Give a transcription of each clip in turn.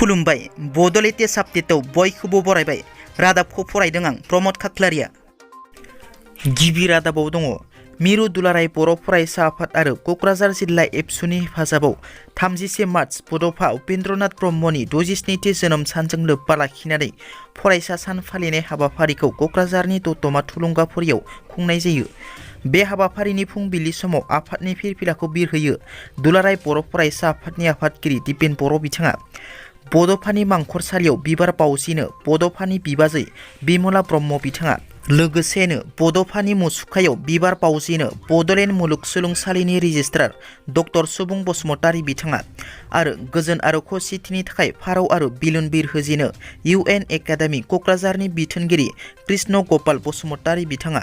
खुलुमबाय बड' लेटेस्ट आपडेटआव बयखौबो बरायबाय। रादाबखौ फरायदों आं प्रमद खाख्लारिया। गिबि रादाबाव दङ मिरु दुलाराय बर' फरायसा आफाद आरो क'क्राझार जिल्ला एबसुनि हेफाजाबाव 31 मार्च बड'फा उपेन्द्रनाथ ब्रह्मनि 67थि जोनोम सानजों लोब्बा लाखिनानै फरायसा सान फालिनाय हाबाफारिखौ क'क्राझारनि दतमा थुलुंगाफुरियाव खुंनाय जायो। बे हाबाफारिनि फुंबिलि समाव आफादनि फिरफिलाखौ बिरहोयो दुलाराय बर' फरायसा आफादनि आफादगिरि दिपेन बर' बिथाङा। बड'फानि मांखरसालियाव बिबार बावजेनो बड'फानि बिबाजै बिमला ब्रह्म बिथाङा। लोगोसेनो बड'फानि मुसुखायाव बिबार बावजेनो बड'लेण्ड मुलुगसोलोंसालिनि रेजिस्ट्रार डक्टर सुबुं बसुमतारी बिथाङा आरो गोजोन आरो खौसेथिनि थाखाय फारौ आरो बिलुन बिरहोजेनो UN एकाडेमि क'क्राझारनि बिथोनगिरि कृष्ण गपाल बसुमतारी बिथाङा।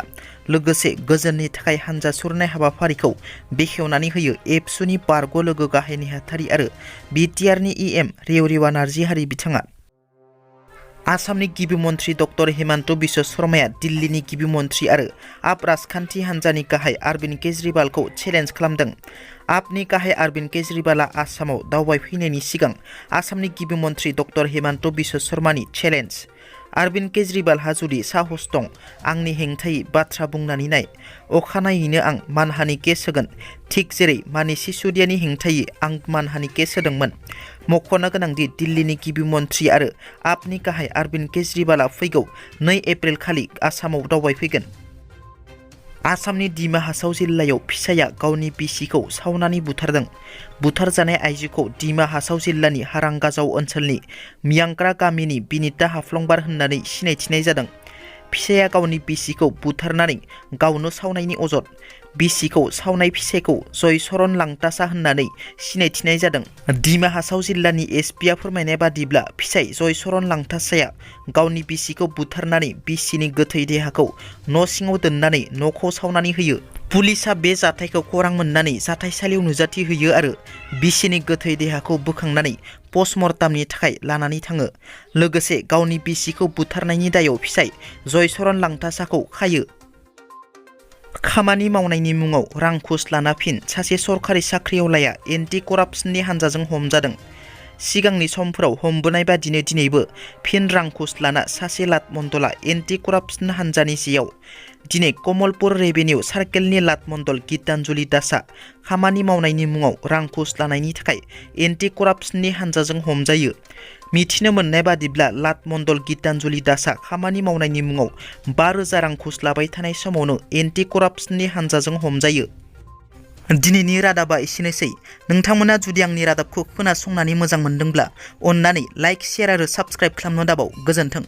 लोगोसे गोजोननि थाखाय हानजा सुरनाय हाबाफारिखौ बेखेवनानै होयो एबसुनि बारग' लोगो गाहाय नेहाथारि आरो BTRनि EM रेवरिवा नार्जिहारि बिथाङा। आसामनि गिबि मन्थ्रि डक्टर हिमन्त बिश्व शर्माया दिल्लीनि गिबि मन्थ्रि आरो आप राजखान्थि हान्जानि गाहाय अरविन्द केजरीवालखौ चेलेन्ज खालामदों। आपनि गाहाय अरविन्द केजरीवालआ आसामाव दावबायफैनायनि सिगां आसामनि गिबि मन्थ्रि डक्टर हिमन्त बिश्व शर्मानि चेलेन्ज। अरविन्द केजरीवालहा जुदि साहस दं आंनि हेंथायै बाथ्रा बुंनानै नाय, अखानायैनो आं मानहानि केस होगोन, थिग जेरै मानिश सिसोदियानि हेंथायै आं मानहानि केस होदोंमोन। मख'नो गोनांदि दिल्लीनि गिबि मन्थ्रि आरो आपनि गाहाय अरविन्द केजरीवालआ फैगौ 2 एप्रिल खालि आसामाव दावबायफैगोन। आसामनि डिमा हासाव जिल्लायाव फिसाया गावनि बिसिखौ सावनानै बुथारदों। बुथारजानाय आइजोखौ डिमा हासाव जिल्लानि हारांगाजाव ओनसोलनि मियांग्रा गामिनि बिनिता हाफ्लंबार होननानै सिनायथिनाय जादों। फिसाया गावनि बिसिखौ बुथारनानै गावनो सावनायनि अजद। बिसिखौ सावनाय फिसायखौ जयचरण लांटासा होननानै सिनायथिनाय जादों। डिमा हासाव जिल्लानि SPआ फोरमायनाय बादिब्ला फिसाय जयचरण लांटासाया गावनि बिसिखौ बुथारनानै बिसिनि गोथै देहाखौ न' सिङाव दोननानै न'खौ सावनानै होयो। पुलिसआ बे जाथायखौ खौरां मोननानै जाथायसालियाव नुजाथिहैयो आरो बिसिनि गोथै देहाखौ बोखांनानै पस्टमर्टामनि थाखाय लानानै थाङो। लोगोसे गावनि बिसिखौ बुथारनायनि दायाव फिसाय जयचरण लांटासाखौ खायो। खामानि मावनायनि मुङाव रां घुस लाना फिन सासे सरखारि साख्रिआवलाया एन्टि कराप्सननि हानजाजों हमजादों। सिगांनि समफोराव हमबोनाय बादिनो दिनैबो फिन रां घुस लाना सासे लाट मण्डला एन्टि कराप्सन हानजानि जेयाव। दिनै कमलपुर रेभिनिउ सार्केलनि लाट मण्डल गीताञ्जलि दासआ खामानि मावनायनि मुङाव रां घुस लानायनि थाखाय एन्टि कराप्सननि हानजाजों हमजायो। मिथिनो मोननाय बादिब्ला लाट मण्डल गीताञ्जलि दासआ खामानि मावनायनि मुङाव 5,000 रां घुस लाबाय थानाय समावनो एन्टि कराप्सननि हानजाजों हमजायो। दिनैनि रादाबा एसेनोसै। नोंथांमोना जुदि आंनि रादाबखौ खोनासंनानै मोजां मोनदोंब्ला अन्नानै लाइक, शेयार आरो साबस्क्राइब खालामनो दाबाव। गोजोन्थों।